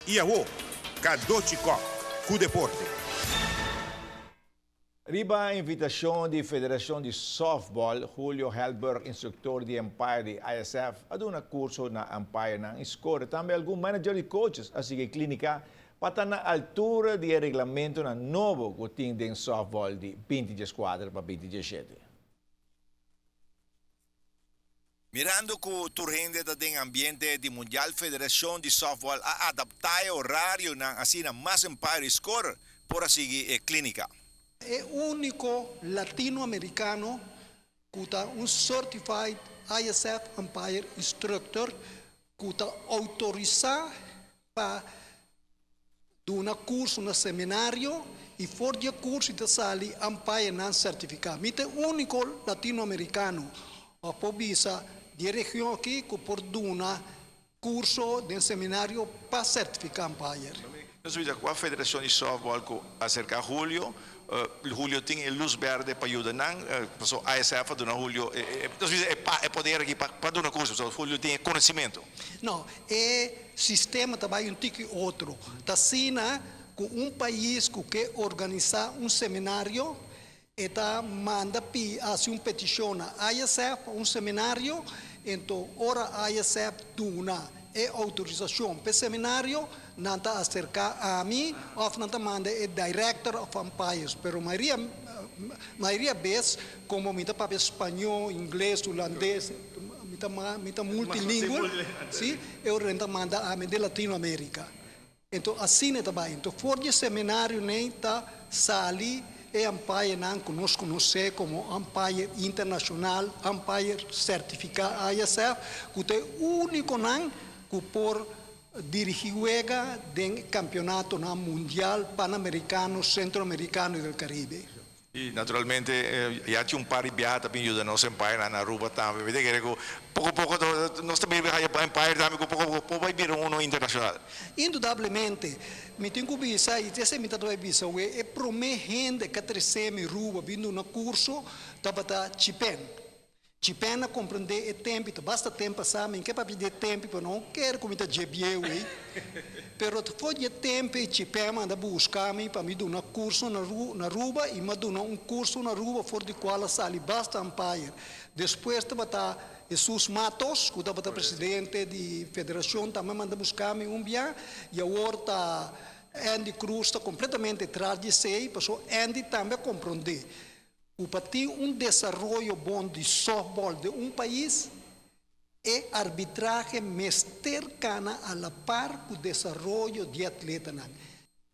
I awo, Cadochi Kock ku deporte. Riba invitashon di Federashon di Softball, Julio Helberg, instruktor di umpire di ISF, a duna kurso na umpirenan i score. Tambe algun manager i coaches a sigui e klínika pa ta na altura di e reglamentonan nobo ku tin den softball di 2014 pa 2017. Mirando ku tur hende ta den ambiente di Mundial Federashon di Softball a adaptá e orarionan asina mas umpire i scorer por a sigui e klínika. E úniko latinoamerikano ku ta un Certified ISF Umpire Instructor ku ta outorisá pa duna kurso na seminario i for di e kurso i ta sali umpirenan sertifiká. Mi ta e úniko latinoamerikano òf por bisa di e region aki ku por duna kurso den seminario pa sertifiká umpire. Nos bisa kua federashon di softball ku aserká Julio, Julio tin e lus berde pa yuda nan, paso ASF a duna Julio e nos bisa e poder aki pa duna kurso, paso Julio tin e konosementu. No, e sistema ta bai un tiki otro. Ta asina ku un pais ku ke organisá un seminario, e ta manda pi hasi un petishon na ISF pa un seminario, ento ora ISF duna e outorisashon p'e seminario, nan ta aserká ami òf nan ta manda e director of umpires. Pero mayoria mayoria bes komo mi ta papia spañó, ingles, hulandes, mi ta mi ta multilingüe, si, e ora nan ta manda ami den Latinoamérika. Enton asina e ta bai. Enton for di e seminario nei ta sali e umpirenan ku nos konosé komo umpire internashonal, umpire sertifiká ISF, ku ta e únikonan ku por dirigí wega den kampionatonan mundial, panamerikano, sentroamerikano i del Karibe. I naturalmente ya tin un par di biaha ta bin yuda nos umpire na Aruba tambe. Mi ta kere ku poko poko nos ta bin haya umpire tambe ku poko poko por bai bira uno internashonal. Indudablemente. Mi tin ku bisa i esei mi ta bai bisa awe, e promé hende ku a trese mi Ruba bin duna kurso tabata Chipen. Chipen a komprendé e tempu, ta basta tempu pasá, mi ke papia di e tempu, pero no kere ku mi ta dje bieu ei. Pero for di e tempu ei Chipen manda buska mi pa mi duna kurso na na Aruba i mi a duna un kurso na Aruba for di kual a sali basta umpire. Despues tabata Jesus Matos ku tabata presidente di federashon tambe a manda buska mi un bia i awor ta Andy Cruz ta kompletamente tras di esei pasobra Andy tambe a komprondé Ku pa tin un desaroyo bon di softball den un pais, e arbitrahe mester kana a la par ku desaroyo di atletanan.